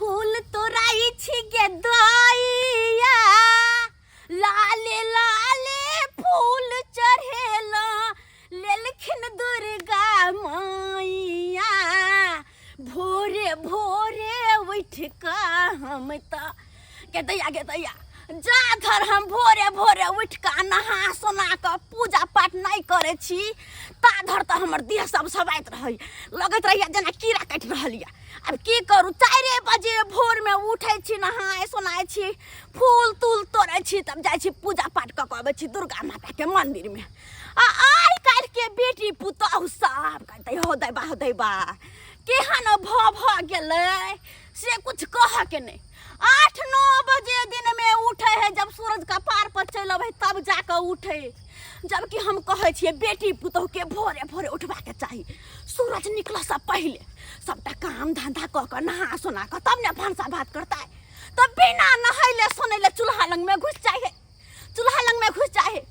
फूल तोड़ाई छी गे दैया, लाले लाले फूल चढ़ेला लेलखिन दुर्गा मैया। भोरे भोरे उठ कऽ हम तऽ गे दैया, गे दैया, जा धर हम भोरे भोरे उठ कऽ नहा सोना कऽ पूजा पाठ नहि करै छी ता धर तऽ हमर देह सब सबाइत रहै, लगैत रहैया जेना कीड़ा काटि रहल यऽ। आब की करू, 4 बजे भोरमे उठै छी, नहाय सोनाय छी, फूल तूल तोड़ै छी, तब जाइ छी पूजा पाठ कऽ कऽ अबै छी दुर्गा माताके मन्दिरमे। आ आइ काल्हिके बेटी पुतहु सब कहतै हो दैबा हो दैबा, केहन भऽ भऽ गेलै से कुछ कहऽके नहि। 8-9 बजे दिनमे उठै है, जब सूरज कपार पर चलि अबै तब जाकऽ उठै। जबकि हम कहै छियै बेटी पुतहुके भोरे भोरे उठबाके चाही, सूरज निकलऽसँ पहिले सबटा काम धंधा कऽ कऽ नहा सोना कऽ तब ने भनसा भात करतै। तऽ बिना नहैले सोनैले चूल्हा लगमे घुसि जाइ है, चूल्हा लगमे घुसि जाइ है।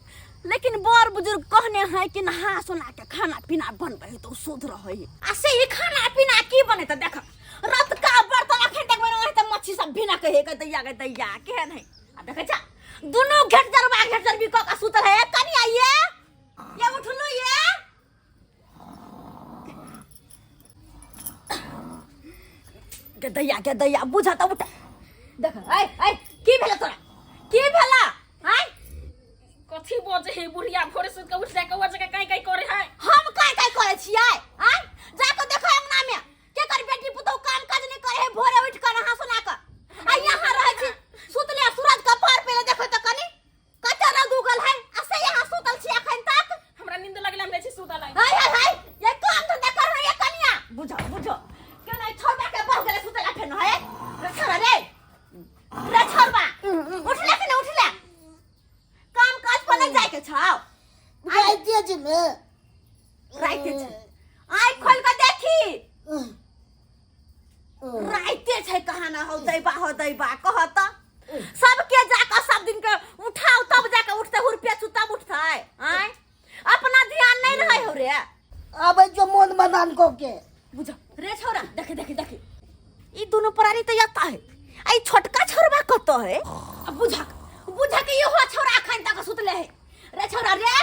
लेकिन बड़ बुजुर्ग कहने है कि नहा सोना के खाना पीना बनबै है तऽ ओ शुद्ध रहै है। आ से ई खाना पीना की बनेतै? देख रतका बर्तन अखन तक बनल है तऽ मच्छी सब भिना कहे गे दैया गे दैया केहन है। आ देखै छा दुनू घेट जरबा घेट जरबी कऽ कऽ सुतल है। कनिया ये ये उठलू ये गे दैया गे दैया, बुझ तऽ उठ। देख ऐ ऐ की भेला तोरा, की भेला? आय कथी बजे है बुढ़िया, भोरे सुत के उठ जाय कौआ जकाँ काई काई करे है। हम काई काई करे छियै? आय जा के देखो अंगना में केकर बेटी पुतहु काम काज नहीं करे है, भोरे उठ कर नहा सोना कर आ यहाँ रहे छी सुतले सूरज के पार पे। देखो तो कनी कते रंग उगल है आ से यहाँ सुतल छी अखन तक। हमरा नींद लगल, हम जाइ छी सुतल। हाय हाय हाय, ये काम धंधा कर रही है कनिया। बुझो बुझो क्यों नहीं छोड़बा के बह गेले सुतला फेन है। रे छोड़ा रे, रे छोड़बा, उठले कि नहीं उठले? काम काज पर नहीं जाए के छाव? राइते छै ने। राइते छै? आँखि खोल के देखी, राइते छै। कहाँ ना हो दैबा हो दैबा, कह त सबके जाके सब दिन के उठाओ तब जाके उठते, हुरपे छु तब उठते। आँय अपना ध्यान नहीं रहे हो रे। आबै जो मोन मदान को के बुझ रे छोरा, देखे देखे देखे ई दोनों प्राणी तो यता है, आ ई छोटका छोरबा कत है? अब बुझक बुझक इहो छोरा अखन तक सुतले है। रे छोरा रे,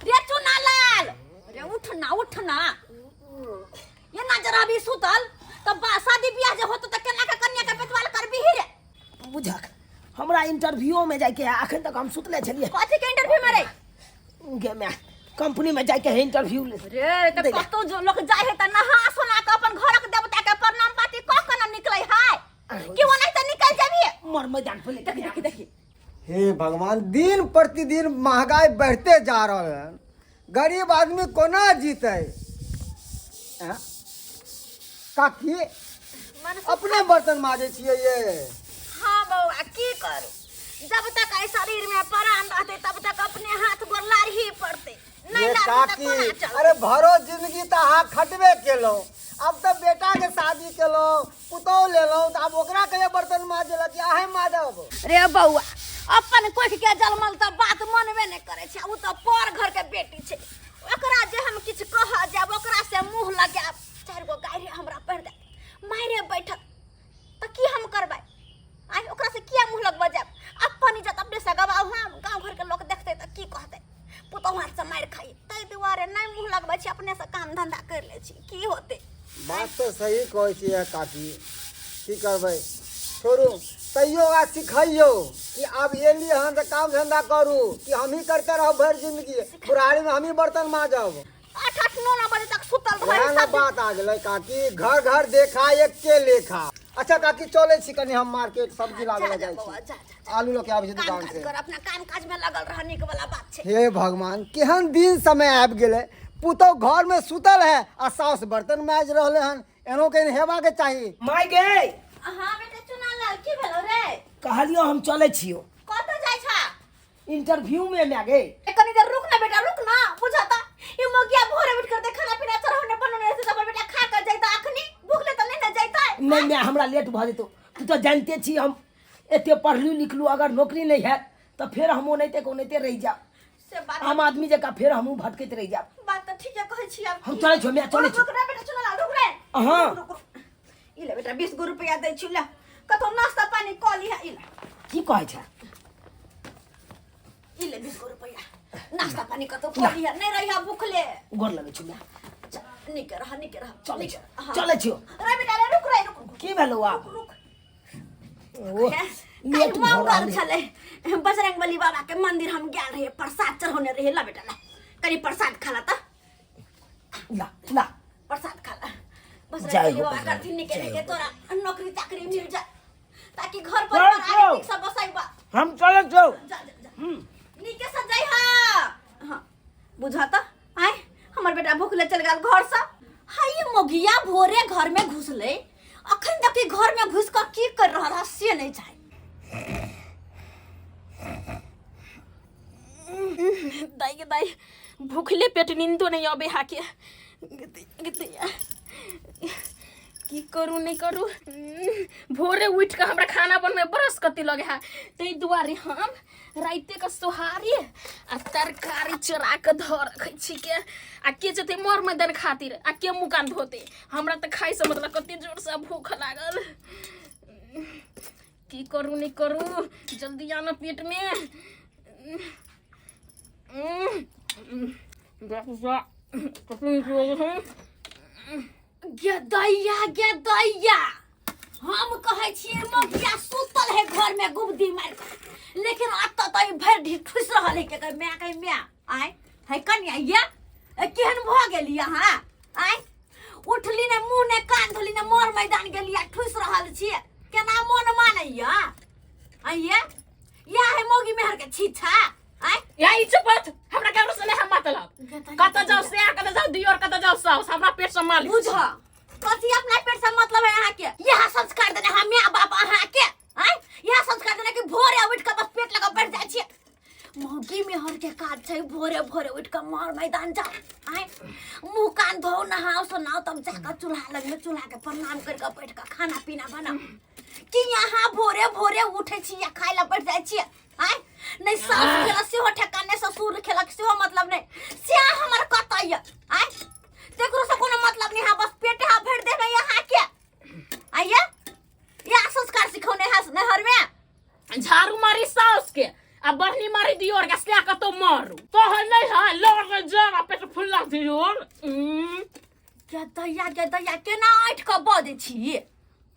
रे चुना लाल रे, उठ ना उठ ना, ये ना जरा भी सुतल तब बा शादी बियाह जे होतो त केना के कन्या के पेटवाल करबी ही रे? बुझक हमरा इंटरव्यू में जाके है, अखन तक हम सुतले छलिए। कथी के इंटरव्यू में रे? गे मैं कंपनी में जाके है इंटरव्यू ले। रे त दैया। कतौ जो लोक जाय है त नहा सोना के अपन घरक देवता के प्रणाम पाती क के न निकलै है, कि ओनाहि त निकल जेबही? मर मैदान पर देखी देखी देखी। हे भगवान, दिन प्रतिदिन महंगाई बढ़ते जा रहल है, गरीब आदमी कोना जीते? हैं? काकी अपने बर्तन माजे छियै ये? हाँ बौआ, की करू, जब तक एहि शरीर में प्राण रहते तब तक अपने हाथ गोर लारही पड़ते। नहीं ये लारबी तऽ काकी कोना चलतै? अरे भरो जिंदगी तऽ अहाँ खटबे केलहुँ, अब तऽ बेटा के शादी केलहुँ, पुतहु लेलहुँ, तऽ आब ओकरा कहियो बर्तन माजलक कि अहें माजब? रे बौआ, अपन कोख के जलमल तऽ बात मनबे नहि करै छै, ओ तऽ पर घर के बेटी छै, ओकरा जे हम किछु कह जायब, ओकरा से मुँह लगायब, चारि गो गारि हमरा पढ़ि देत, मारे बैठत, तऽ की हम करबै? आइ ओकरा से किया मुँह लगबऽ जायब? अपन इज्जत अपने से गवाउ। हम गाँव घर के लोक देखतै तऽ की कहतै? पुतहु हाथ से मारि खाइ। ताहि दुआरे नहि मुँह लगबै छी, अपने से काम धंधा करि लै छी, की होतै। बात तऽ सही कहै छियै काकी, की करबै, छोड़ू। तैयो ओकरा सिखैयौ कि आब एली हन तऽ काम धंधा करू, कि हमही करते रहब भरि जिंदगी, बुढ़ारीमे हमही बर्तन माजब? 8-8 9-9 बजे तक सुतल रहै वएह ने सब दिन। बात आ गेलै काकी, घर घर देखा एके लेखा। अच्छा काकी, चलै छी कनि हम मार्केट सब्जी लाबै जा लए जा जाइ बौआ, छी। जा जा जा। आलू लऽ के आबै छी काम दुकान काज से। कर, अपना काम काज में लगल रह, नीक वाला बात छै। हे भगवान, केहन दिन समय आबि गेलै, पुतहु घर में सुतल है आ साउस बर्तन माजि रहले हन। एनो कहीं हेबाके चाही। माय गे। हाँ बेटा चुना लाल, की भेलो रे? कहलियो हम चलै छियो। कतऽ जाइ छा? इंटरव्यू में माय गे। ए कनी देर रुक ना बेटा, रुक ना। बुझा ता ई मोगिया भोरे उठ कर दे खाना पीना चढ़ौने बनौने रहते त बेटा खा कर जाइता, अखनी भूखले त नहीं ना जाइता। नहीं माय, हमरा लेट भऽ जेतौ। तू तऽ जानते छी हम एते पढ़लू लिखलू, अगर नौकरी नहीं हैत तऽ फेर हम ओनाहिते के ओनाहिते रहि जायब। से बात आम आदमी जकाँ फेर हमहूँ भटकैत रहि जायब। बात त ठीके कहै छी। आब हम की? चलै छियौ माय, चलै रुक, रुक रे बेटा, चुना लाल, रुक रे। हाँ। रुक, रुक, रुक। ई ले बेटा 20 गो रुपया दै छी, ले। कतौ नाश्ता पानी कऽ लिह। ई ले। की कहै छै? ई ले 20 गो रुपैआ, नाश्ता पानी कतौ कऽ लिह, नहि रहिह भूखले। गोर लगै छौ माय। चल, नीके रह, नीके रह। चलै नीके। छियौ। हाँ। चलै छियौ। रे बेटा रे, रुक रे, रुक रुक। की भेलौ आब? रुक। ओ, काल्हि लेट भऽ मंगल रहल है। छलै, बजरंग बली बाबा के मंदिर हम गेल रहियै, प्रसाद चढ़ौने रहियै। ला बेटा ला, कनि प्रसाद खा ला तऽ। ला ला, प्रसाद खा ला। बजरंग जय बली हो बाबा बजरंग, करथिन निके जय निके हो। तोरा नौकरी चाकरी मिल जाए ताकि घर परिवार चल, आगे चल। नीक से बसैबा। हम चलै छौ। जा जा जा, नीके से जाइ। हाँ हाँ, बुझा त आय हमर बेटा भूखले चल गेल घर से। हाय मोगिया भोरे घर में घुसले, अखन तक ई घर में घुस कर की कर रहल है से नहीं जाए। दाई के दाई, भूखले पेट नींदो नहीं आबे हाके। की करू नहीं करू, भोरे उठ के हमरा खाना बनबे ब्रश कति लगे है, ताहि दुआरे हम राइते के सोहारी आ तरकारी चोरा के धऽ रखै छी के आ के जेतै मर मैदान खातिर आ के मुँह कान धोतै। हमरा तऽ खाइ से मतलब, कते जोर से भूख लागल। की करू नहीं करू, जल्दी आना पेट में। गे दैया, गे दैया, हम कहै छियै मगिया सुतल है घर में गुबदी मारि कऽ, लेकिन अतऽ तऽ ई भरि ढीठ ठुसि रहल है। के कहै माय, कहै माय, आय है कनिया ये ए, केहन भऽ गेली अहाँ? आय उठली ने, मुँह ने कान धोली ने, मोर मैदान गेली आ ठुसि रहल छियै, केना मोन मानैया? आइये या है मौगी मेहर के छीछा आय। या ई चुप, हमरा केकरो से नहीं हम मतलब। कत जाओ से कत जाओ दियोर, कत जाओ साउस, हमरा पेट से मालिक। बुझ कथी अपना पेट से मतलब है अहाँ के? यह संस्कार देने हम माय बाप अहाँ के? आय यह संस्कार देने कि भोरे उठ के बस पेट लगा बैठ जाइ छियै। मौगी मेहर के काज छै भोरे भोरे उठ के मर मैदान जाओ, आय मुंह कान धो, नहाओ सोनाओ, तब जाकर चूल्हा लग में चूल्हा के प्रणाम कर के बैठ के खाना पीना बनाओ। कि यहाँ भोरे भोरे उठे छी या खाय ला बैठ जाइ छियै? आय नहीं सास खेलक सेहो ठेका नहीं, ससुर खेलक सेहो मतलब नहीं, से हमर कतऽ यऽ? आय तेकरो से कोनो मतलब नहीं है, बस पेट हा भरि देने यहाँ के। आइए या संस्कार सिखौने है नहर में। झाड़ू मारी साउस के आ बढ़नी मारी दियोर के, से कतो मारू तोहर नहीं है लड़ जरा पेट फुल्ला दियोर। गे दैया, गे दैया, केना ऐठ कऽ बजै छी,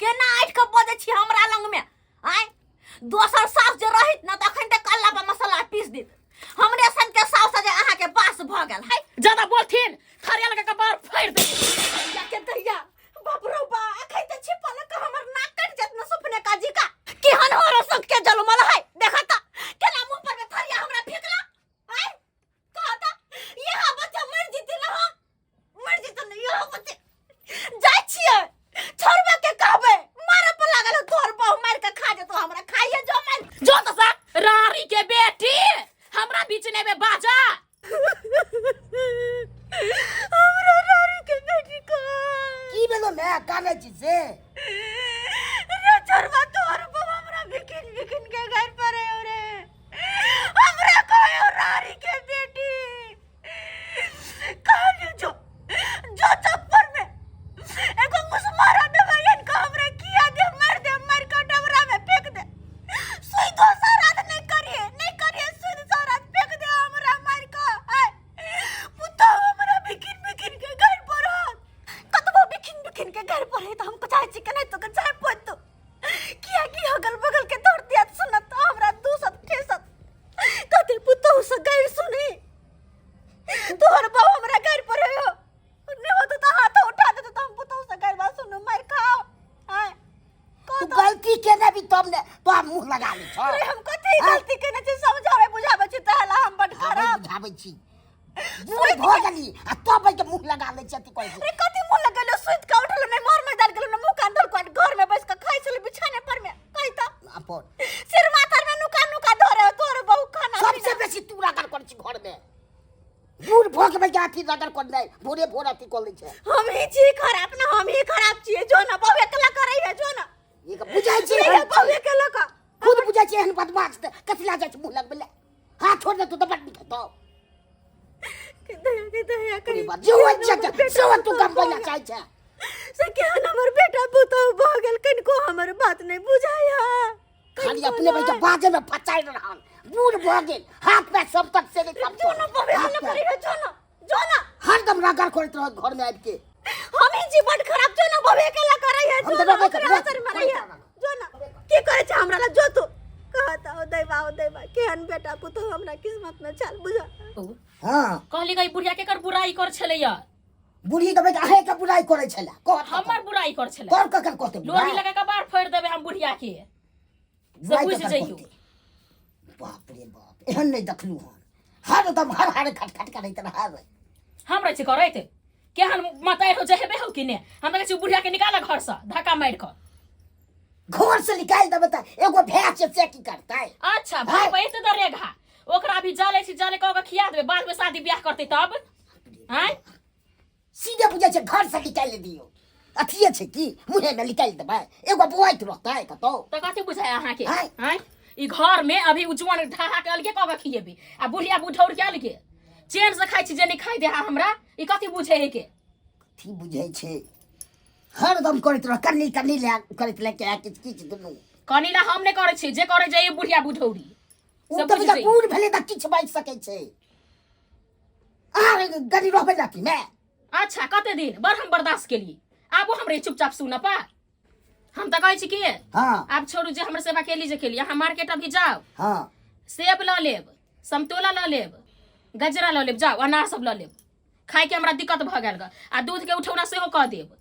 केना ऐठ कऽ बजै छी हमरा लग में? आय दोसर सास जे रहित न तऽ अखन तक कल्ला पर मसाला पीस देत। हमरे सन के सास जे अहाँ के पास भऽ गेल है। ज्यादा बोलथिन थरिया लगा के बाहर फाड़ि दे। दैया के दैया, बाप रो बा, अखन तऽ छिपल के हमर नाक कटि जायत न। सुपने काजी का केहन हरो सब के जलमल है, देखा तऽ केना मुंह पर में थरिया हमरा फेकला। आय कहता यहाँ बच्चा मर जेतै न, हम मर जेतै न। यहाँ बच्चे जाइ छियै, छोड़बे के कहबै मारे पर लागल हौ तोहर बहु, मारि के खा जेतौ हमरा, खाइए जो मारि जो तो सा रारी के बेटी, हमरा बीच ने में बाजा। हमरा रारी के बेटी का की भेलो माय, कानै छी से? रे छोड़बा, तोहर बहु हमरा बिकिन बिकिन के घर पर है रे, हमरा कहो रारी के बेटी। कहलियो जो जो चप्पर में एगो मुसमारा देबै का हमरा किया दे, मार दे, मार के डबरा में फेंक दे। सुई दोसर रात नहीं करिए, नहीं करिए, सुई दोसर रात फेंक दे हमरा मार के। आय पुतहु हमरा बिकिन बिकिन के घर पर हो, कतबो बिकिन बिकिन के घर पर है त हम चाहे छी के नहीं तो के चाहे पोतो, किया कि अगल बगल के तोड़ दिया सुनत त हमरा दूसत ठेसत कते पुतहु से गैर सुनी। तोहर बहु हमरा घर पर हो नहीं होतो त हाथ उठा देतो त हम पुतहु से गैर बात सुनू, मार खाओ। आय तू गलती केने भी तब ने तो मुंह लगा ले छ। अरे हम कथी हाँ? गलती केने छी? समझावे बुझावे छी तहला हम बड खराब बुझाबै छी। बूढ़ भऽ गेली आ तब के मुंह लगा लै छी, अथी कहै छी। अरे कथी मुंह लगेलो? सुति के उठलो नहीं, मोर मैदान गेलो ने, मुंह कान धोल के घर में बैस के खाइ छले बिछाने पर में। कहि त अपन सिर माथर में नुका नुका धरे तोहर बहु खाना सबसे पीना। बेसी तू रगड़ करै छी घर में, बूढ़ भऽ के बैठ अथी रगड़ कर दै, भोरे भोर अथी कऽ लै छै। हम ही छी खराब ना, हम ही खराब छियै। जो ना बहु एकला करै है, जो ना ई के बुझै छी नहीं, हम बहु एकला का खुद बुझै छी। एहन बदमाश तऽ कथी ला जाइ छै मुँह लगबै लए? हाथ छोड़ दे तू तऽ बड नीक हेतौ। के दया, के दया अरे कही बाप, जे होइ छै से तू गमबै लए चाहै छै। से केहन हमर बेटा पुतहु भऽ गेल कनिको हमर बात नहि बुझाया। खाली अपने बैठ बाजे में फचाइ रहल बूढ़ भऽ गेल हाथ पैर सब तक से नहीं जो ना बबे हाथ हल्ला पैर। करी है जो ना जो ना हरदम रगड़ करैत रहत घर में आबि के हम ही जी बड खराब जो ना बबे के ला करे है हम जो तऽ ना रहबे ओकरा करबै। असर मरै है जो ना की करे छै हमरा ला जो तू कहता हो दैवा हो दैवा केहन बेटा पुतहु हमरा किस्मत में छल बुझा। हाँ कहली गई बुढ़िया के कर बुराई कर छलैया। बुढ़ी के बेटा अहें के बुराई करै छला कर हमर बुराई कर छलै। कर ककर कहते लोरी लगा के बार फोड़ देबे हम बुढ़िया के से बुराई बुझ ककर जइयो। कहते? बाप रे बाप एहन नहि देखलू हन हरदम हर हर खट खट करैत रहब। हम रहै छी करैत केहन मताइ हो जेबे हो कि ने हम कहै छी बुढ़िया के निकाल घर से धक्का मारि कऽ घर से निकालि देबै तऽ एगो भैं छै से की करतै? अच्छा भाई पैसे दरेगा ओकरा भी जाले छी जाले कऽ के खिया देबै बाद में शादी ब्याह करतै तब आँय सीधे बुझै छै घर से निकालि दियौ अथिए छै की मुँहे में निकालि देबै एगो बौआइत रहतै कतौ तऽ कथी बुझाय अहाँके आँय? आँय ई घर में अभी उज्जवन ढाहा के अलगे कऽ के खिएबी आ बुढ़िया बुढ़ौर के अलगे चैन से खाइ छी जे नहि खाइ दे हमरा ई कथी बुझे है के कथी बुझै छै हरदम करैत रह कन्नी कन्नी लए करैत लए के किछु किछु दुनू कनी ला हम नहि करै छी जे करै जाइए बुढ़िया बुढ़ौरी ओ सब तऽ बुझि बेटा जइयै। बूढ़ भेलै तऽ किछु बाजि सकै छै अहाँ गरीब रहबै जाति में। अच्छा कते दिन बड़ हम बर्दाश्त केलिए आबो हमरे चुपचाप सुन पा हम तऽ कहै छी कि हाँ आब छोड़ू जे हमर सेवा केली जे केली अहाँ मार्केट अभी जाओ हाँ सेब लऽ लेब समतोला लऽ लेब गजरा लऽ लेब जाओ अनार सब लऽ लेब खाय के हमरा दिक्कत भऽ गेल ग आ दूध के उठौना सेहो कऽ देब।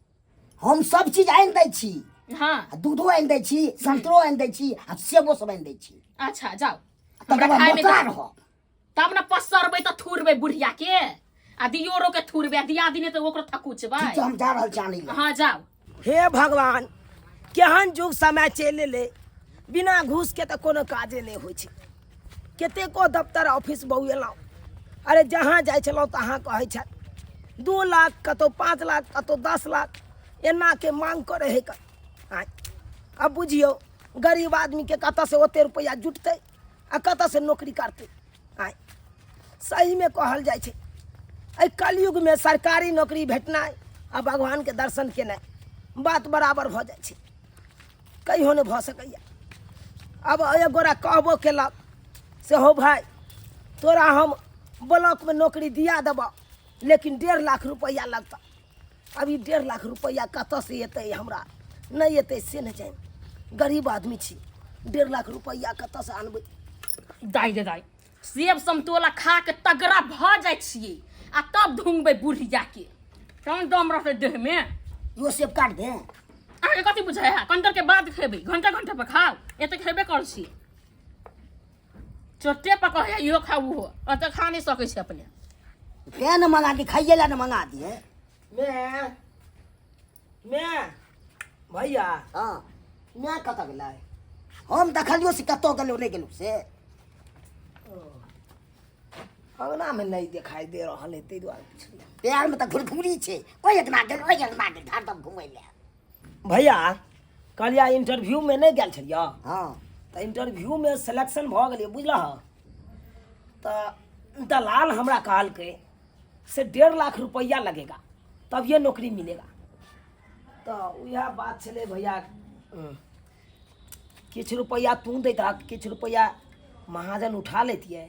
हम सब चीज आनि दै छी। हाँ आ दूधो आनि दै छी संतरो आनि दै छी आ सेबो सब आनि दै छी। अच्छा जाओ तकर हमरा बाद खाय में मोटा रहब तब ने पसरबै तऽ थुरबै बुढ़िया के आ दियोरो के थुरबै आ दियादिने तऽ ओकरो थकुचबै। ठीक छै हम जा रहल छी आनै लए। हाँ जाओ। हे भगवान केहन जुग समय चलि एलै बिना घूस के तऽ कोनो काजे नहि होइ छै। कतेको दफ्तर ऑफिस बौएलहुँ अरे जहाँ जाइ छलहुँ तहाँ कहै छथि 2 लाख कतहु 5 लाख कतहु 10 लाख एनाके मांग करै हइ आँय आब बुझियौ गरीब आदमीके कतऽसँ ओते रुपैआ जुटतै आ कतऽसँ नौकरी करतै। आँय सहीमे कहल जाइ छै एहि कलयुगमे सरकारी नौकरी भेटनाइ आ भगवानके दर्शन केनाइ बात बराबर भऽ जाइ छै कहियो नहि भऽ सकैए। आब एक गोरा कहबो केलक से हो भाइ तोरा हम ब्लॉकमे नौकरी दिया देबऽ लेकिन 1.5 लाख रुपैआ लगतऽ। अब ई 1.5 लाख रुपैआ कतऽसँ एतै हमरा नहि एतै से नहि जानि गरीब आदमी छी 1.5 लाख रुपैआ कतऽसँ आनबै। दाइ गे दाइ सेब समतोला खा के तगड़ा भऽ जाइ छियै आ तब धुंगबै बुढ़िया के तहन दम रहतै देह में। यो सेब काट दे। अहाँके कथी बुझाय है कंटर के बाद खेबै घंटा घंटा पर खाउ एते खेबे कर छी चोटे पर कहै इहो खाउ ओहो एते खा नहि सकै छी अपने। तें ने मंगा दी खाइए ला ने मंगा दिए। मैं मैं भैया हाँ मैं कतऽ गेलै? हम देखलियो से कतऽ गेलौ नहि गेलौ से अंगना में नहीं दिखाई दे रहल है ताहि दुआरे पुछलियै। पैर में तऽ घुरघुरी छै ओहि अंगना गेल ओहि अंगना गेल हरदम घुमै लए। भैया कहलियै इंटरव्यू में नहि गेल छलियै? हाँ तऽ इंटरव्यू में सिलेक्शन भऽ गेलियै बुझलह। तऽ दलाल हमरा कहलकै से 1.5 लाख रुपैआ लगेगा तब ये नौकरी मिलेगा। तऽ उएह बात छलै भैया किछु रुपैआ तू दैतहक किछु रुपैआ महाजन उठा लैतियै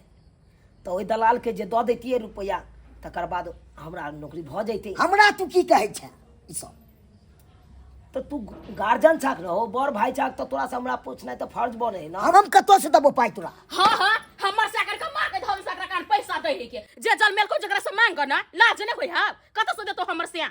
तऽ ओहि दलालके जे दऽ दैतियै रुपैआ तकर बाद हमरा नौकरी भऽ जैतै। हमरा तू की कहै छह ई सब? तऽ तू गार्जियन छाक न हो बड़ भाई छाक तऽ तोरा से हमरा पूछनाइ तऽ फर्ज बनै है ना। हम कतऽ से देबो पाइ तोरा? हाँ हाँ हमर से अगर कमा के धन से एकरा कान पैसा दै है के जे जलमेल को जकरा से मांग ना लाज नहि होइ है कतऽ से देतो हमर से?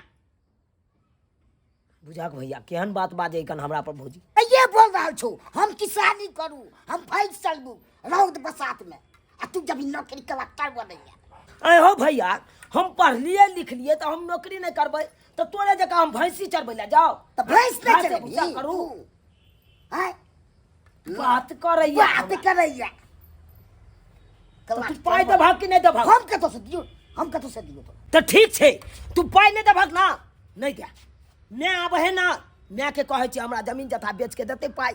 बुझाक भैया केहन बात बाजै कन हमरा पर भौजी। ये बोल रहल छौ हम किसानी करू हम भैंस चलबू रौद बसात में आ तू जब नौकरी कलेक्टर बनैया। अरे हो भैया हम पढ़लिए लिखलिए तऽ हम नौकरी नहि करबै तऽ तोरे जकाँ हम भैंसी चरबै लए जाउ? तऽ भैंस नहि घास चरेबही भूसा करू। आँय? बात करैया बात करैया। तऽ तू पाइ देबहक कि नहि देबहक? हम कतऽ से दियौ हम कतऽ से दियौ तोरा? तऽ ठीक छै तू पाइ नहि देबहक ना नहि दे माय आबै है ना मायके कहै छी हमरा जमीन जथा बेच के देतै पाइ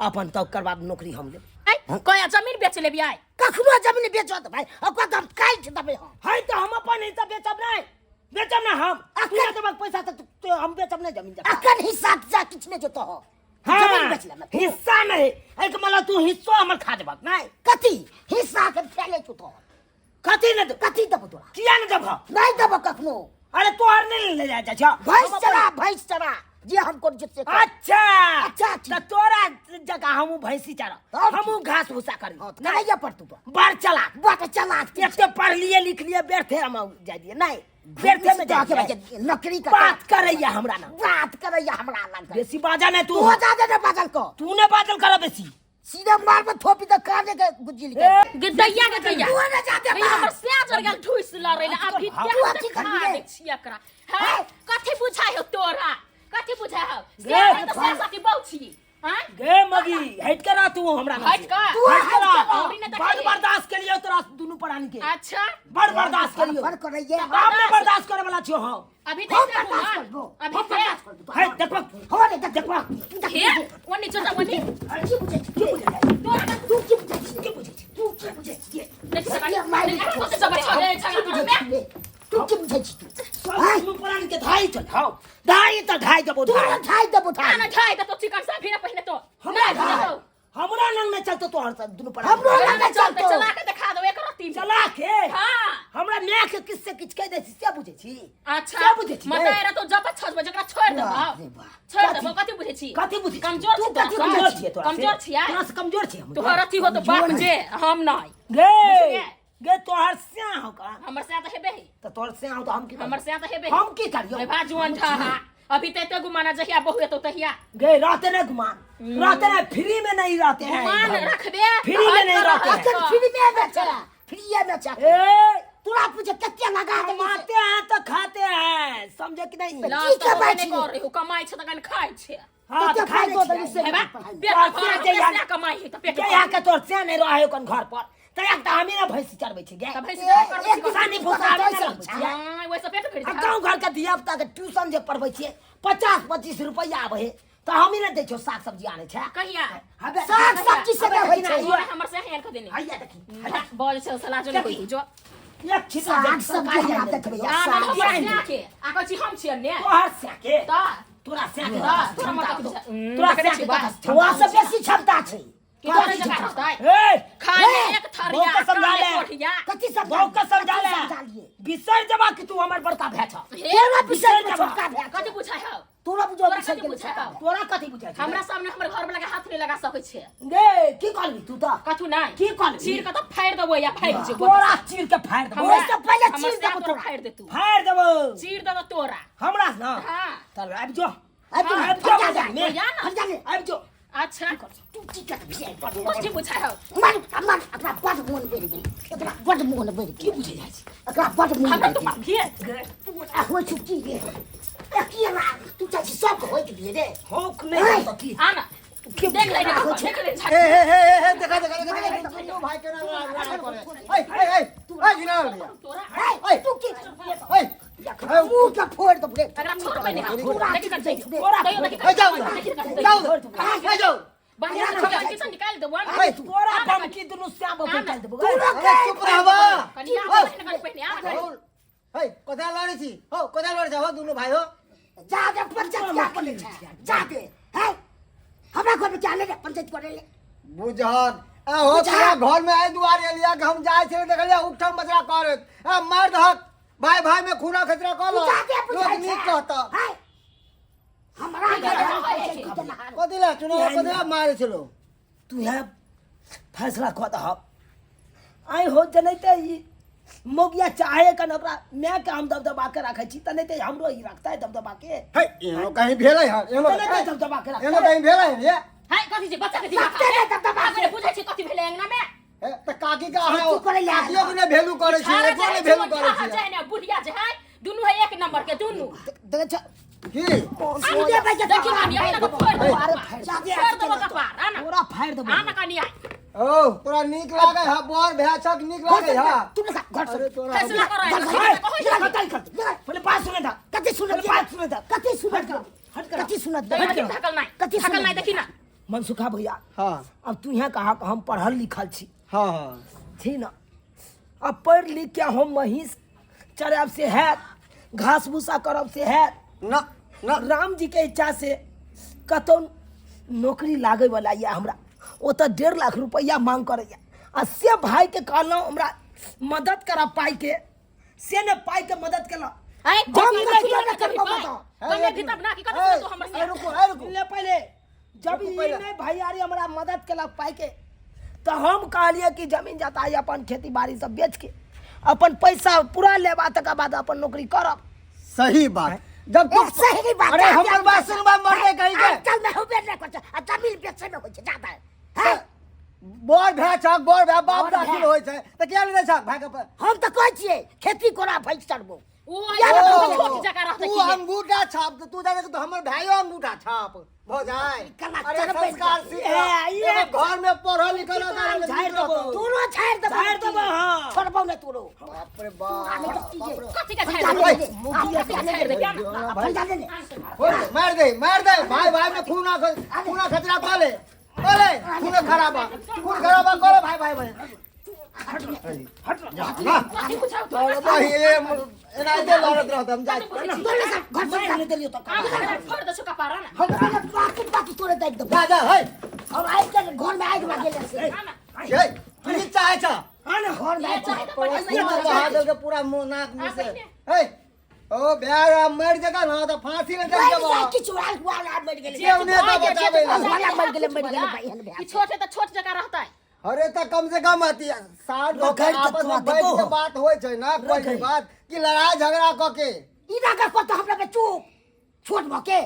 अपन तकर बाद नौकरी हम लेब। कया जमीन बेच लेबी आइ? कखनो जमीन बेचत भाइ ओकर तऽ हम काटि देबै हम। है तऽ हम अपन हिस्सा बेचब नहि बेचब ना हम तू ना देबक पैसा तऽ हम बेचब नहीं जमीन जथा। अखन हिस्सा जा किछु नहि जोतो हो जमीन बेच लेमे तू। हिस्सा नहीं एहिके मतलब तू हिस्सो हमर खा देबक नहीं कथी हिस्सा के फैले छौ तो कथी नहीं देब कथी देबो तोरा किया नहीं देबह नहीं देबो कखनो अरे तोहर नहीं ले जा जा छौ। भैंस चरा भैंस चरा जे हम कर जेते कर। अच्छा अच्छा, ठीक। तऽ तोरा जगह हमहूँ भैंसी चरा तब की? हमहूँ घास भूसा करी हाँ, तऽ करैये पड़तौ तो बड़ चलाक बड़ चलाक तू एते पढ़लिए लिखलिए व्यर्थे हम जाय दिए नहीं व्यर्थे में जाय जाके दिए। नौकरी का बात करैया हमरा ना बात करैया हमरा लग बेसी बाजा नहीं तू तू हो जा दे ने बाजल को तू ने बाजल कर बेसी सीधे मार में थोपी दे काने के गुज्जी लिखे ए, गे दैया गे दैया तू ने जा दे ई हमर स्याज गेल ठुस लड़ै ला अभी तू तें अथी खा करबी रे। दै छी एकरा हैं कथी बुझाइ हो तोरा कथी बुझाइ हो गे, स्याज तऽ स्याज की बहु छी हैं गे मगी हट के रह तू हमरा ना हट से। के तू हट के रह औरी ने बड़ देखलियै। बर्दाश्त के लिए तोरा दुनू प्राणी के अच्छा बड़ बर्दाश्त के लिए फर करैया हम ने बर्दाश्त करे वाला छियो हम अभी हम देख बर्दाश्त करबो अभी हम देख बर्दाश्त करबो हे देखबक हो रे देखबा तू देख हे ओनी चल जा ओनी की बुझै छी की बुझै छी तोरा तू की बुझै छी की बुझै छी तू की बुझै छी देख सकै मारि देख कते जबर छले की बुझै छले छी रे? तू की बुझै छी तू सब दुनू प्राणी के धाई चल हां धाई त धाई देबो तू धाई ना ठाइ देबो ठाइ ना ठाइ त तो चिकन सा फिर पहिने तो हमरा नहीं धाई तो हमरा लंग नहीं चलतो तोहर सब दुनू प्राणी हमरो लंग नहीं चलतो। चलते चला के दिखा दो एक रत्ती में। चला के हाँ हमरा माय के किस से किछ कह दै छी से बुझै छी अच्छा से बुझै छी मत आए तो जब छज बजे एकरा छोड़ देबो बाप रे बाप। छोड़ देबो कथी बुझै छी कथी बुझै छी? कमजोर तू छी कथी तोरा कमजोर से? छियै तोरा से? कमजोर छियै तोरा से कमजोर छियै हम तोहर अथी हो तो बाप जे हम नहीं गे बुझलियै? गे तोहर स्या हो का हमर से त हेबे ही त तोहर स्या हो तो हम की हमर से त हेबे ही। हम की करियो रे भाजुअन ठहा अभी ते ते गुमाना जहिया बहु एतो तहिया गे रहते नहीं गुमान रहते नहीं फ्री में नहीं रहते हैं गुमान घर में। रखबे फ्री में नहीं रहते हैं। अखन फ्री में बेचे फ्री में बेचे ए तोरा पूछे कते लगा दे कमाते हैं तो खाते हैं समझे कि नहीं ला की तो कमाइ नहीं छी? कर रही हूँ कमाइ छै तखन खाइ छै हाँ कते तो खाइ फायदो छियै। देली से हेबा पढ़ाइ पेट तोहर भरल से जहिया- पैसा कमाइ है तऽ पेट जहिया के तोहर से नहीं रहे ओकन घर पर तहिया के तऽ हमही ने भैंसी चरबै छी गे तऽ भैंसी ए, चरबै करबै एक छी किसानी भूसा जाइ नहि छै। लगबै छियै। हाँ ओहिसँ पेट भरि आ जाइ गाँव घर के धिया पुता के ट्यूशन जे पढ़बै छियै 25-25 रुपैआ आबै है तऽ हमही ने दै छियौ साग सब्जी आनै छै कहिया हबे साग सब्जी से नहि होइ छै तोरा हमर से हैन कऽ देने हैया देखी हैया। बज छै सलाह जो नहीं होई जो एक छिटा साग सब्जी हमरा देखबै आ साग ना हमर से के आ कहै छी हम छियै ने तोहर से के तऽ तोरा से के तऽ तोरा हमर कथी तोरा देखने से छी के बा तोरा से बेसी क्षमता छै कि तोरे जकाँ रहतै ए खाने ए, एक थरिया बहु के समझा काने ले। कोठिया कथी समझा बहु के समझा ले कथी समझालिए बिसर जबा कि तू हमर बड़का भाय छ हे तोरा बिसर बिसर छोटका भए कथी बुझाइ हौ तोरा बुझो तोरा बिसर कथी गेल बुझाइ हौ तोरा कथी बुझाइ छै हमरा सामने हमर घर वाला के हाथ नहीं लगा सकै छै गे की कहलही तू तऽ कथू नहीं की कहलही? चीर के तऽ फाड़ि देबो या फाड़ि जेबो तोरा चीर के फाड़ि देबो हमरा ओहिसँ पहिले हमर चीर से देबो तोरा तोरा। फाड़ि देतू फाड़ि देबो चीर देबो तोरा हमरा ना हाँ चल आबि जो आबि जो, आबि जो हट जा, में जा ना। हट जा रे। आबि जो अच्छा तू की करबी कथी बुझाइ हौ मन मन एकरा बड मोन बढ़ि गेल एकरा बड मोन बढ़ि की गेल बुझै जाइ छी एकरा बड मोन हमरा बढ़ि तो गेल माफिए तू आ होइ छौ की रे ए की रा तू चाहै छी सबके होइके दिए रे होक नहि तऽ की आ ना देख ले देख ले ए हे हे हे हे देखा देखा देखा देखा दुनू भाई केना लड़ाई करे ए ए ए ए गिना भैया तोरा ए तू की ए ए मुंह के फोड़ दे रे एकरा छोड़ पहिने तोरा देखी कर देखी तोरा तैयो देखी ए जाउ जाउ ए जाउ बाहर से किचन निकाल देबो ए तोरा बमकी दुनू श्याम बाबू निकालि देबो तू अरे चुप रहबा कनिया पहिने पहिने आ हे कथा लड़ै छी हो कथा लड़ै छी हो दुनू भाई हो जा दे पंचायत क्या करे छै जा दे है हमरा घर में क्या ले रे पंचायत करे ले बुझल आ हो तोरा घर में आइ दुआरे एलिया कि हम जाइ छलै देखलिया उठम बचरा करत आ मार दहक भाई भाई में खूना खतरा कर तू जा दे लोग बुझाइ नीक छै कहता है हमरा घर में पंचायत के नहार कथी ला चुनाव कथी ला मारे छलो तू है फैसला कऽ दहक आइ हो जनैते ई मौगिया चाहे कन ओकरा माय के हम दबदबा के राखै छी तऽ नहि तऽ हमरो ई रखतै दबदबा के हे एनो कहीं भेलै हन एनो तऽ नहि तऽ दबदबा के एनो रखतै कहीं भेलै हन ये हाय कथी छै बच्चा के दिमाग रखते रे दबदबा के बुझै छै कथी भेलै अंगना में हे, तऽ काकी के अहाँ तू करै ले आयल। काकियो के नहि भेलू करै छी छाड़ा एको जे नहि है भेलू जीवन करै ठाहा छी जे है ने बुढ़िया जे है दुनू है एक नंबर के दुनू देखै छ की सुने भाई के देखी कनिया एना के फोड़ देबो अरे फाड़ि जा दे फोड़ देबो कपार आ ना तोरा फाड़ि देबो आ ना कनिया ओ तोरा नीक लागे हा बर भए छक नीक लागे हा तू लगा घर से अरे तोरा फैसला कर खतल कर पहिले बात सुने दा कते सुनत पहिले बात सुने दा कते सुनत हट कर कते सुनत थकल नहीं कथी थकल नहीं देखी ना मनसुखा भैया हाँ अब तू यहाँ कहा कि हम पढ़ल लिखल छी हाँ हाँ छी ना अब पढ़ लिख के हम महींस चढ़ाब से हैत घास भूसा करब से हैत ना ना। राम जी के इच्छा से कतौ नौकरी लागै वाला यऽ हमरा, ओतऽ 1.5 लाख रुपैआ मांग करैया आ से भाई के कहलहुँ हमरा मदद करब पाई के, से ने पाई के मदद केलक। ऐ, हम कथी नहि कथी करब, करबी करब पाइ? बताउ। कमे भीतर ना की कथी तू हमर से? रुको, ए, रुको। ले पहिले जब रुकू ई पहिले। नहि भैयारी हमरा मदद केलक पाई के, तऽ हम कहलियै कि जमीन जता अपन खेती बाड़ी सब बेच के अपन पैसा पूरा लेबा, तकर बाद अपन नौकरी करब। सही बात। जब ए, तू सही बात। अरे हमर बात सुनबा मरले कहीं के। चल में होबे नहीं करछ आ जमीन बेचे में होइ छै ज्यादा हैं। बड़ भाय छक, बड़ भाय बाप बड़ दाखिल भाय। होइ छै तऽ किया नहि छक भाय के हम तऽ कहै छियै खेती कोना भैंस चढ़बो। ओ या आई ने छोट जगह रहतै तू की ने? अंगूठा छाप दे, तू जाने तो हमर भाइयो अंगूठा छाप भ जाए। कला अरे चढ़बै संस्कार छै। सीख ए, ये एगो घर में पढ़ल लिखल रहता तोरा है, झाड़ि देबो। तोरो झाड़ि देबो। झाड़ि देबो, हाँ। छोड़बो नहि तोरो। बाप रे बाप, नहीं तो बाप रे। कथी के झाड़ि फंदा देबै? ले ले, कथी के झाड़ि देबै? भाई। फंदा ले ले। हो दे, मार दे, मार दे भाई, भाई में खून आ खून आ खतरा कह ले, कह ले खून खराबा, खून खराबा कह ले भाई, भाई, भाई। हट ना कथी बुझाउ तोरा तोरा? भाई ये एनाहिते लड़त रहत हम जाइ। तोरे सब घर से मारि देलियौ तऽ आम खा फोड़ दे छौ कपारा ना। हम तोरा बाकी बाकी तोरे देख देबो। जा जा हे हम आइ के घर में आगि लागेले से। हे की चाहे छ? हाँ ना। घर में आगि चाहे तऽ पूरा पहिले बहा देल के पूरा मुंह नाक मुंह से। हे ओ बेरा मर जगा ना तऽ फांसी ले मरि चल जबा। जाइ किछु आगि वाला मरि गेलै। जे उन्हें तऽ बचाबै ला। वाला मरि गेलै, मरि गेलै भाई, हन कि छोट है तऽ छोट जगह रहतै। अरे तऽ कम से कम अथी साठ लोग रगड़ के आपस तोरा में बैठ देबो। के बात होइ छै ना, कोई भी रगड़। बात कि लड़ाई झगड़ा कऽ के। ई रगड़ कऽ तऽ हमरा पे चुप छोट भऽ के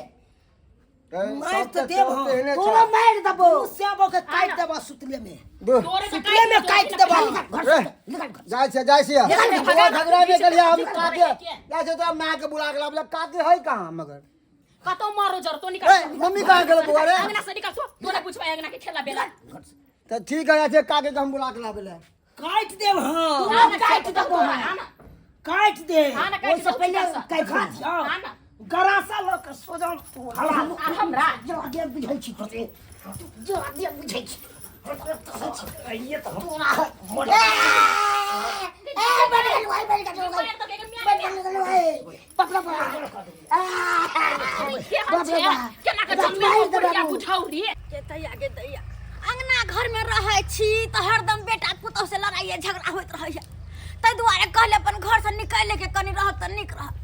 मारि तऽ देब हम। तोरो मारि देबो। तू सेबो के काटि देबो सुतले में। दू तोरे तऽ सुतले में काटि देबो। निकल घर से, निकल घर से। जाइ छै, जाइ छियै। निकल, तोरा झगड़ा नहि करिया हम निकल, काके जाइ छै तोरा माय के बुला के लाबले काके है कहाँ मगर। कतौ मारो जर तो निकल। ए मम्मी कहाँ गेल बौआ रे? अंगना से निकल, तोरा पुछबै अंगना के खेला बेला। तऽ ठीक है, जाइ छै काके के हम बुला के लाबे ले। काटि देब हाँ। तोरा काटि देबो हम। आना काटि दे। आना काटि ओहिसँ दौ पहिले छिका काटि दे। आना गरासा लऽ के सोजन हला। आ हमरा जो आगे बुझै छी तोरे, जो आगे बुझै छी ये तऽ हम तोरा ए ए बड़ गेलौ, ए बड़ गेलौ, मारि दऽ के बड़ गेलौ, ए पकड़ पकड़। केहन छै केना के जमीन पर बुझाउ रे। के दैया के दैया, अंगना घर में रहै छी तऽ हरदम बेटा पुतोह से लड़ाइए झगड़ा होइत रहैया, ताहि दुआरे कहले अपन घर से निकलि के कनि रहब तऽ नीक रहत।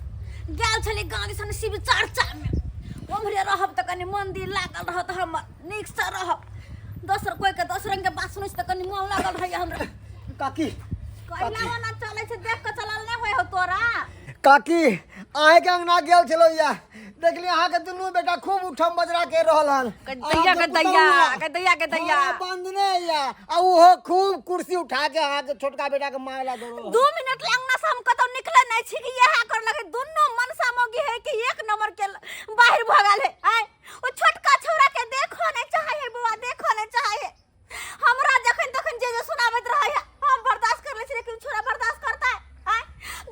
गेल छली गाँव दिसन शिव चर्चा में, ओम्हरे रहब तऽ कनि मंदिर लागल रहत, हमर नीक से रहब। दोसर कोई के दोसर रंग के बात सुनै छी तऽ कनि मन लागल रहैया हमरा। काकी कैला ओना चलै छै, देख के चलल नहि होइ हौ तोरा। काकी अहाँके अंगना गेल छलहुँ या देखली अहाँके दुनू बेटा खूब उठम बजरा के रहल हन। दैया के दैया, के दैया के दैया। थोड़ा बंदने या आ उहो खूब कुर्सी उठा के अहाँके छोटका बेटा के मारे ला दौड़ल। 2 मिनट ले अंगना से हम कतौ निकले नहीं छी कि इएह कर लगे दुनू मनसा मौगी है कि एक नंबर के बाहर भऽ गेल है। आय ओ छोटका छौड़ा के देखो नहीं चाहे है बौआ, देखो नहीं चाहे है। हमरा जखन तखन जे जे सुनाबैत रहै है हम बर्दाश्त कर लै छी, लेकिन छोरा बर्दाश्त करता है? आय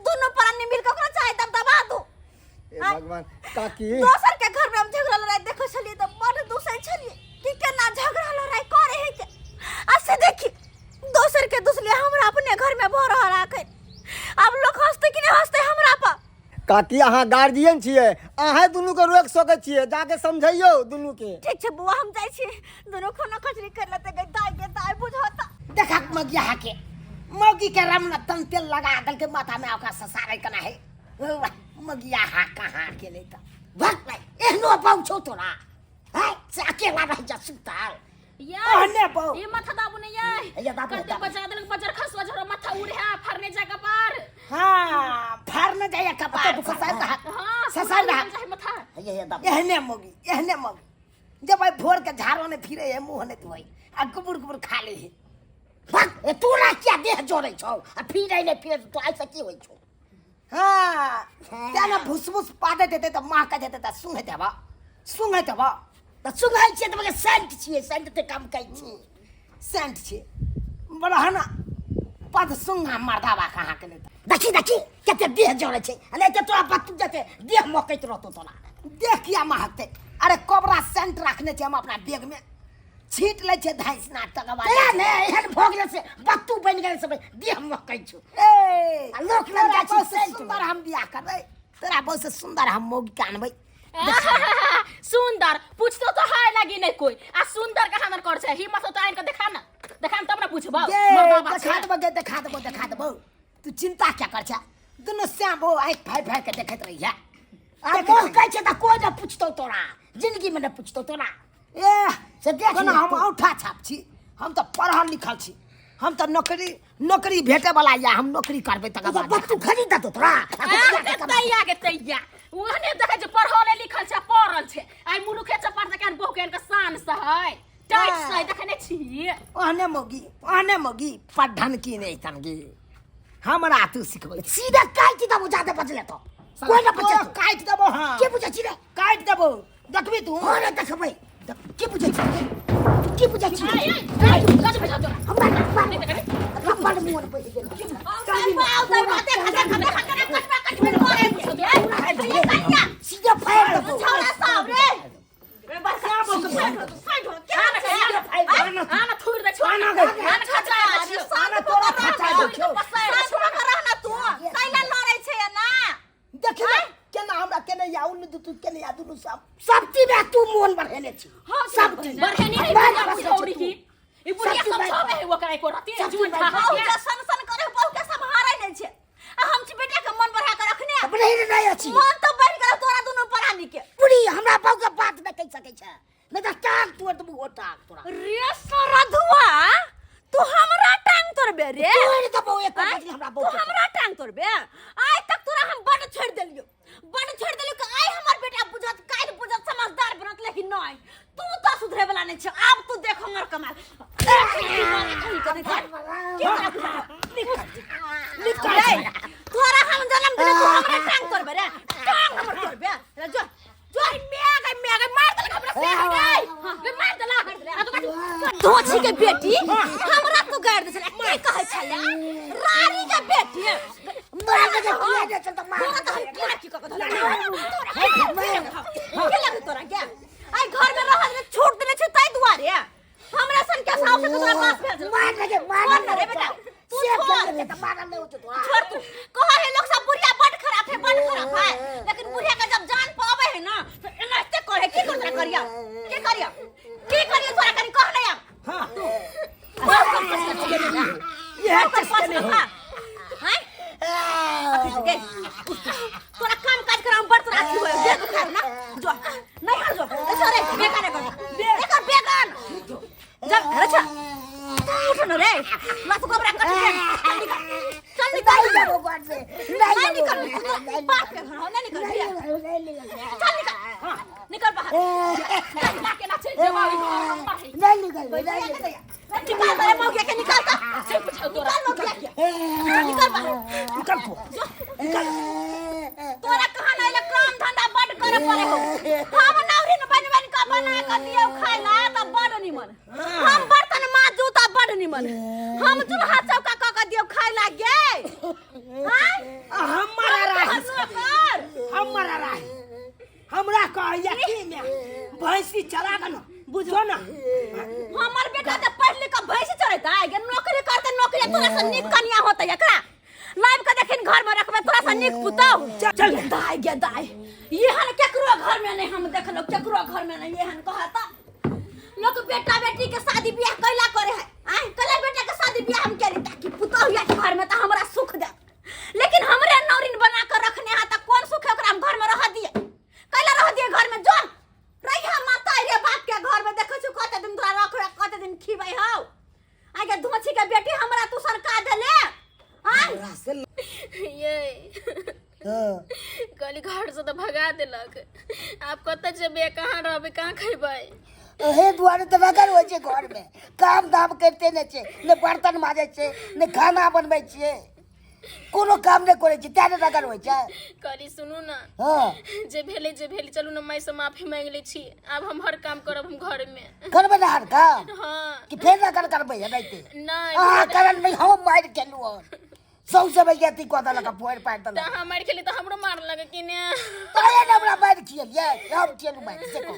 दुनू प्राणी मिल के ओकरा चाहे तब दबा दू। हे भगवान काकी दोसर के घर में हम झगड़ा लड़ाई देखै छलियै तऽ बड़ दुसै छलियै कि केना झगड़ा लड़ाई करे है के, आ से देखी दोसर के दुसले हमरा अपने घर में भऽ रहल आखिर। आब लोग हंसते कि नहीं हंसते हमरा पर? काकी अहाँ गार्जियन छियै, अहाँ दुनू के रोकि सकै छियै, जाके समझैयौ दुनू के। ठीक छै बौआ, हम जाइ छी, दुनू खाना खचरी कर लेते गई दाई के दाई बुझता। देखा मगिया के मौगी के रमन तन तेल लगा देलकै माथा में, ओकरा ससारे केना है मगिया हा कहाँ के ले त भक भाई एहनो बाउ छौ तोरा है से अकेला रह जा सुताल। या ओहने बाउ। ये माथा दाबू नहीं यार। ये दाबू, करते दाबू। बजा देलक बजर खस बजर माथा उड़े है फरने जा कपार। हाँ फरने जाय कपार, ससार रहा। हाँ, ससार रहा। जाय माथा। ये दाबू। एहने मौगी, एहने मौगी जब भाई भोर के झाड़ो ने फिरे है, मुंह ने धोई आ गुबुर गुबुर खा ले है। भक, ए तोरा किया देह जोड़ै छौ आ फिरै ने फिर तो ऐसे की होइ छौ? हाँ, तें ने भुसभुस पादै देतै तऽ महकै देतै तऽ सुंघै देबऽ, सुंघै देबऽ। तऽ सुंघै छियै तऽ मगर सेंट छियै, सेंट तऽ कम कहै छियै, सेंट छियै। बड़ा ना पद सुंघा मर्दाबा कहाँ के लेतै। देखी देखी कते देह जोड़ै छै, आ नहि तऽ तोरा बत्तू जेतै देह महकैत रहतौ तोरा। देह किया महकतै? अरे कोबरा सेंट रखने छै हम अपना बैग में, छीट लै छै धाँसि ना तकर बाद। तें ने एहन भऽ गेलै से बत्तू बनि गेलै से देह महकै छौ। ए, आ लोक लग जाइ छै तोरा सेंट सुन्दर हम बियाह करबै। तोरा बहुत से सुंदर हम मौगी के आनबै। सुंदर पूछतो तो हाय लागी नहीं कोई आ सुंदर कहाँ न कर छै हिम्मत तो आइन के देखा ना देखा तब ना पूछबो। गे मर्दाबा देखा छै। देबो गे, देखा देबो, देखा देबो। तू चिंता क्या कर छै? दुनू श्याम बो आँखि फाड़ि फाड़ि के देखैत रहिहे। आ मोह कहै छै तऽ कोइ नहि पूछतौ तोरा, जिंदगी में नहि पूछतौ तोरा। ए से देख कोना लिहे हम तू। औंठा छाप छी, हम तऽ पढ़ल लिखल छी, हम तऽ नौकरी नौकरी भेटे वाला या हम नौकरी करबै तकर तो बाद। बत्तू खरीद देतौ तोरा। आ आ, तैया के तैया ओहने देखै छै पढ़ल लिखल छै पढ़ल छै आइ मुलुखे चपार के बहु के शान से है टाइट से देखने छी। ओहने मौगी, ओहने मौगी पढ़न की नहीं तनगी हमरा तू सिखबै। सीधा काटि देबो जादे बजले तो कोइ न बचे। काटि देबो। हाँ के बुझै छी रे? काटि देबो, देखबी तू। हाँ रे देखबै। के बुझै छी रे? के बुझै छी रे? आइ आइ कज भेजो तोरा। हमरा रब्बर मोन पड़ि गेल। सीधे फाड़ि देबो। आना थुर दे छो आना खचा दे छियो। आना तोरा खचा दे छियो। देखी ने केना हमरा केने या उन दू केने या दुनू सब सब चीज में तू मोन बढ़ेने छी। सब बढ़ेनी है बात बुढ़िया बस बुढ़ौरी की ई बुढ़िया सब सब चीज छबे है ओकरा एको रति सब जुन चीज खा बहू के सन सन करे, बहू के सम्हारे नहीं छे। आ हम छी बेटा के मन बढ़ा के रखने। बढ़ेने नहीं अछि। मन तो बढ़ गेल तोरा दुनू प्राणी के। बुढ़ी हमरा बहू के बात नहीं कहि सकै छै, नहीं तऽ टांग तोड़ देबू, ओ टांग तोरा। रे सरधुआ, तू हमरा टांग तोड़बे रे? तोड़ देबो एक आँय? बजली हमरा तू बहू के। हमरा टांग तोड़बे? आइ तक तोरा हम बड छोड़ देलियो, बड छोड़ देलियो कि आइ हमर बेटा बुझत काल्हि बुझत समझदार बनत, लेकिन नहीं तू तो सुधरे वाला नहीं छे। आब तू देख हमर कमाल। तोरा हम जन्म दिले, तू हमरा टांग तोड़बे रे? टांग हमर तोड़बे रे? जो जो मैं गई, मैं गई, मार देलक हमरा से गई। हां बे मार देलक। आ तो धोछी के बेटी हमरा तू गाड़ दे छले। की कहै छले रानी के बेटी? तोरा के जे किया जे छल तऽ मार। तोरा तऽ हम किया की कऽ के धोले? तोरा के लगे तोरा के आई घर में रहल रे, छूट देले छै ताहि दुआरे हमरा सन के साहब से तोरा पास भेजल। मार लगे, मार छोड़ ना रे बेटा, तू सेब छोड़। के तऽ मारल नहि होतौ तोरा। छोड़ तू। कहे है लोग सब बुढ़िया बड़ खराब है, बड़ खराब है, लेकिन बुढ़िया के जब जान पावे है ना तो एनाहिते करे। की कर तोरा करिया, की करिया, की करिया तोरा कनी कह नहीं अब। हाँ तू यह चस्के नहीं हो। हैं गे तोरा काम काज कराम बड़ तोरा अथी होय दे दुखार ना जो नहीं हर जो ऐसा रे बेगान एकर एकर बेगान जब अच्छा तू उठ न रे लत गोबरा कट के चल निकल, चल निकल। नहीं जाबो घर से, नहीं नहीं निकल जाबो। तू बाप के घर हो नहीं निकल नहीं भैया। जाबो, नहीं निकल। चल निकल, निकल बाहर। चल के ना चल जेबा ई घर हम पढ़े। नहीं निकल, नहीं निकल। निकाल रे मौगिया के, निकाल ता से पूछो तोरा। निकाल मौगिया के, निकल बाहर। निकल तू। तोरा कहाँ नहीं काम धंधा बड करे पड़े हो। हम नौरी न बन बन के बना के दियो खाए ला त बड निमन, हम बर्तन माजू त बड निमन, हम चूल्हा चौका क के दियो खाए ला गे। हां हमरा राही, कर हमरा राही, हमरा कहैया की में भैंसी चला के न बुझो ना। हमर बेटा त पढ़ लिख के भैंसी चढ़ैता है गे, नौकरी करते नौकरी तोरा से नीक कनिया होतै एकरा लाइव के देखिन घर में रखबे तोरा से नीक पुतौ। चल दाय गे दाय, एहन केकरो घर में नहीं हम देखलो, केकरो घर में नहीं एहन कहता लोग बेटा बेटी के शादी बियाह कैला करे है। आय कैला बेटा के शादी बियाह हम केली ताकि पुतौ या के घर में त हमरा सुख दे, लेकिन हमरे नौरिन बना के रखने है त कोन सुख है ओकरा हम घर में रह दिए? कैला रह दिए घर में? जो रहिया माता रे बाप के घर में देखै छु कते दिन तोरा रखबे, कते दिन खिबै हौ। आगे धोछी के बेटी हमरा तू सरका देले। आय ये कहली घर से तो भगा देलक, आप कतऽ जेबै, कहाँ रहबै, कहाँ खैबै? एहे दुआरे तऽ रगड़ होइ छै घर में, काम धाम करिते नहि छै, ने बर्तन माजै छै ने खाना बनबै छियै, कोनो काम नहि करै छियै, तें ने रगड़ होइ छै। कहली सुनू ना, हँ जे भेलै जे भेलै, चलू ना माय से माफी मांगि लै छी, आब हम हर काम करब हम घर में। करबै ने हर काम? हाँ। कि फेर रगड़ करबै एनाहिते? नहि। अहाँ करन नहि, हम मारि केलहुँ हन सौंसे भैया अथी कऽ देलक, फोड़ि पाड़ि तऽ देलक। अहाँ मारि खेली तऽ हमरो मार लगे कि ने? तोरे ने हमरा मारि खियलियै, हम खियलहुँ मारि से कहू।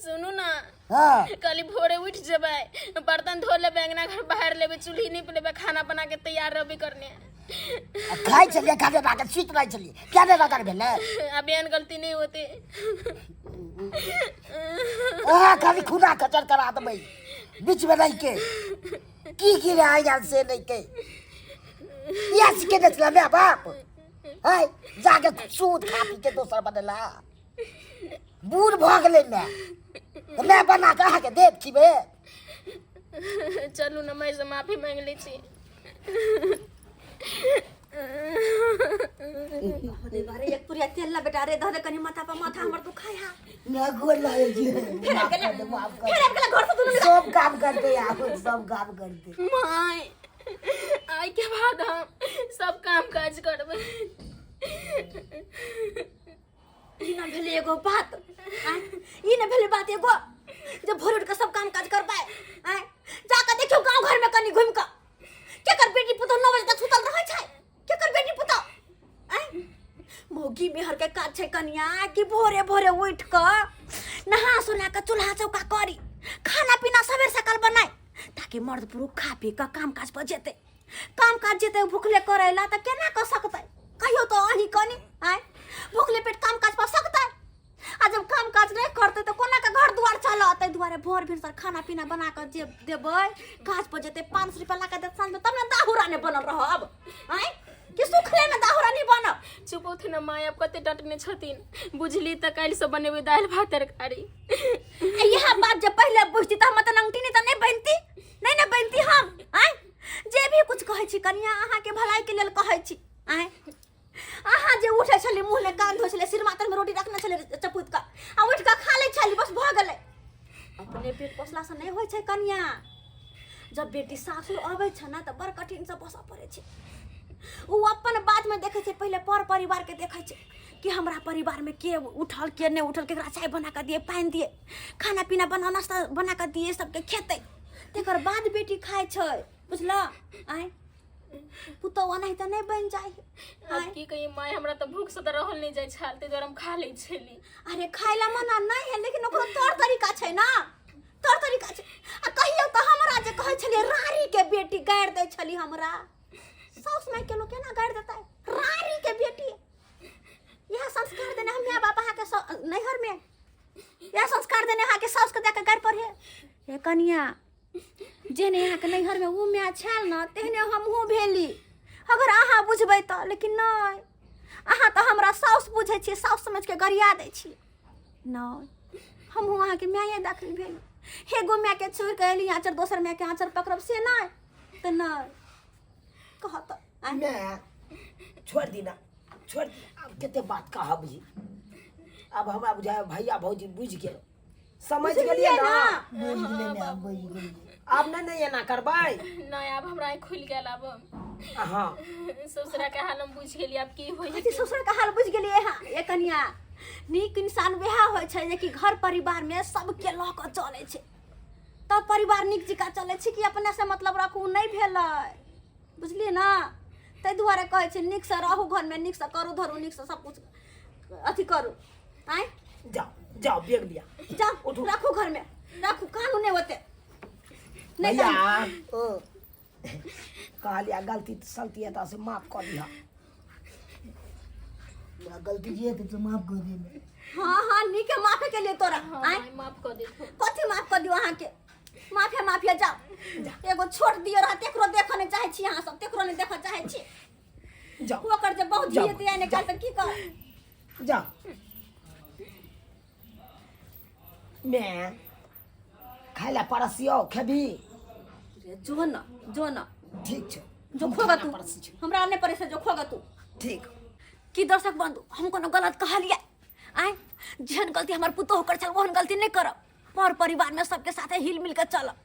सुनू ना। हाँ। कहली भोरे उठि जेबै, बर्तन धो लेबै, अंगना घर बहारि लेबै, चूल्ही नीप लेबै, खाना बना के तैयार रहबै करने। आ खाइ छलियै खाके राखल सुति रहै छलियै किया नहि रगड़ भेलै आब एहन गलती नहि होते अहाँ खाली खुदा खचर करा देबै बीचमे रहिके की की रह गेल से नहि के इएह सिखेने छलै माय बाप है जाके सूद खा पी के दोसर बनेला बूढ़ भऽ गेलै माय तऽ माय बना कऽ अहाँके देब खिबे चलू ने माय से माफी मांगि लै छी अरे एक पुरिया तेल ला बेटा रे धऽ दे कनी माथा पर माथा हमर दुखाय हा माय गोर लागै छी फेर आबि गेलै माफ कर फेर आबि गेलै घर से दुनू सब काम करते आब सब काम करते माय आइ के बाद हम सब काम काज करबै ई ना भेलै एगो बात आँय? ई ना भेलै बात एगो जे भोर उठि कऽ सब काम काज करबै आँय जाकऽ देखियौ गाँव घरमे कनि घुमि कऽ केकर बेटी पुतोह 9 बजे तक सुतल रहै छै केकर बेटी पुतोह आँय मौगी मेहर के काज छै कनिया कि भोरे भोरे उठि कऽ नहा सोना कऽ चूल्हा चौका करी खाना पीना सबेर सकाल बनाय ताकि मर्द पुरुष खा पी कऽ काम काज पर जेतै काम काज जेतै भुखले करै ला तऽ केना कऽ सकतै कहियो तऽ अहीं कनी आँय भुखले पेट काम काज पर सकतै आ जब काम काज नहि करतै तऽ कोना कऽ घर दुआर चलत ताहि दुआरे भोर भिनसर खाना पीना बना कऽ जे देबै काज पर जेतै 500 रुपया ला कऽ देत साँझमे तब ने दाहुरा नहि बनल रहब आँय कि सुखले मे दाहुरा नहि बनब चुप होथिन ने माय आब कते डटने छथिन बुझली तऽ काल्हिसँ बनेबै दालि भात तरकारी आ इएह बात जे पहिले बुझती तऽ हम तऽ नंगटी नहि तऽ नहि बनती नहि ने बनती हम आँय जे भी कुछ कहै छी कनिया अहाँके भलाइके लेल कहै छी आँय अहाँ जे उठै छली मुँह ले कान धोइ छलै सिरमातरमे रोटी रखने छलै चपूत कऽ आ उठि कऽ खा लै छली बस भऽ गेलै अपने पेट पोसलासँ नहि होइ छै कनिया जब बेटी सासुर अबै छै ने तऽ बड़ कठिनसँ बसऽ पड़ै छै ओ अपन बातमे देखै छै पहिले पर परिवारके देखै छै कि हमरा परिवारमे के उठल के नहि उठल केकरा चाय बना कऽ दियै पानि दियै खाना पीना बना नाश्ता बना कऽ दियै सबके खेतै तकर बाद बेटी खाइ छै बुझलऽ आँय पुतहु ओनाहि तऽ नहि बनि जाइ आब की कही माय हमरा तऽ भूख से तऽ रहल नहि जाइ छल ताहि दुआरे हम खा लै छली अरे खाइ ला मना नहि है लेकिन ओकरो तौर तरीका छै ना तौर तरीका छै आ कहियो तऽ हमरा जे कहै छलियै रानी के बेटी गारि दै छली हमरा साउस माय के लोग केना गारि देतै रानी के बेटी इएह संस्कार देने हम माय बाप अहाँके नैहरमे इएह संस्कार देने अहाँके साउसके जाके गारि पढ़े हे कनिया जेहने अहाँके नैहरमे ओ माय छल ने तेहने हमहूँ भेली अगर अहाँ बुझबै तऽ लेकिन नहि अहाँ तऽ हमरा साउस बुझै छियै साउस समझिके गरिया दै छियै नहि हमहूँ अहाँके माये दाखिल भेली एगो मायके छोड़ि कऽ एली आँचर दोसर मायके आँचर पकड़ब से नहि तऽ नहि कहऽ तऽ आँय। माय छोड़ दी ना छोड़ दी आब कते बात कहब जी आब हमरा बुझाय भैया भौजी बुझि गेल समझ गेलियै ना बुझि गेलै माय बुझि गेलियै आब नहि नहि एना करबै नहि आब हमरा आँखि खुलि गेल आब हँ ससुरा के हाल हम बुझि गेलियै आब की होइ कथी ससुर के हाल बुझि गेलियै अहाँ ए कनिया नीक इंसान वएह होइ छै जेकि घर परिवारमे सबके लऽ कऽ चलै छै तब परिवार नीक जकाँ चलै छै कि अपने से मतलब राखू नहि भेलै बुझलियै ने ताहि दुआरे कहै छै नीकसँ रहू घरमे नीकसँ करू धरू नीकसँ सब कुछ अथी करू आँय जाओ जाओ बेग लिया जाउ उठू। राखू घरमे राखू कानू नहि ओते नहि भैया कानू। ओ कहलिया गलती सलती है से माफ कर दिहा माँ गलती जे हेतै से माफ कर दे हाँ हाँ नीके माफे के लिए तोरा हाँ आँय माय माफ कऽ देथु कथी माफ कर दियौ अहाँके माफिया माफिया जाओ एगो छोट दियो रहा तेकरो देखऽ नहि चाहै छी अहाँ सब तेकरो नहि देखऽ चाहै छी जाओ ओकर जे बहुत जाओ, जियत ने काल तऽ की कर जाओ मैं खाय ला परसियो खेबी रे जो न जो न ठीक छै जो हम खोगा खाना तू परसै छी। हमरा नहि पड़ै से जो खोगा तू ठीक की दर्शक बंधु हम कोनो गलत कहलियै आँय जेहन गलती हमर पुतोह कर छल ओहन गलती नहि करब पर परिवारमे सबके साथे हिल मिल के चलब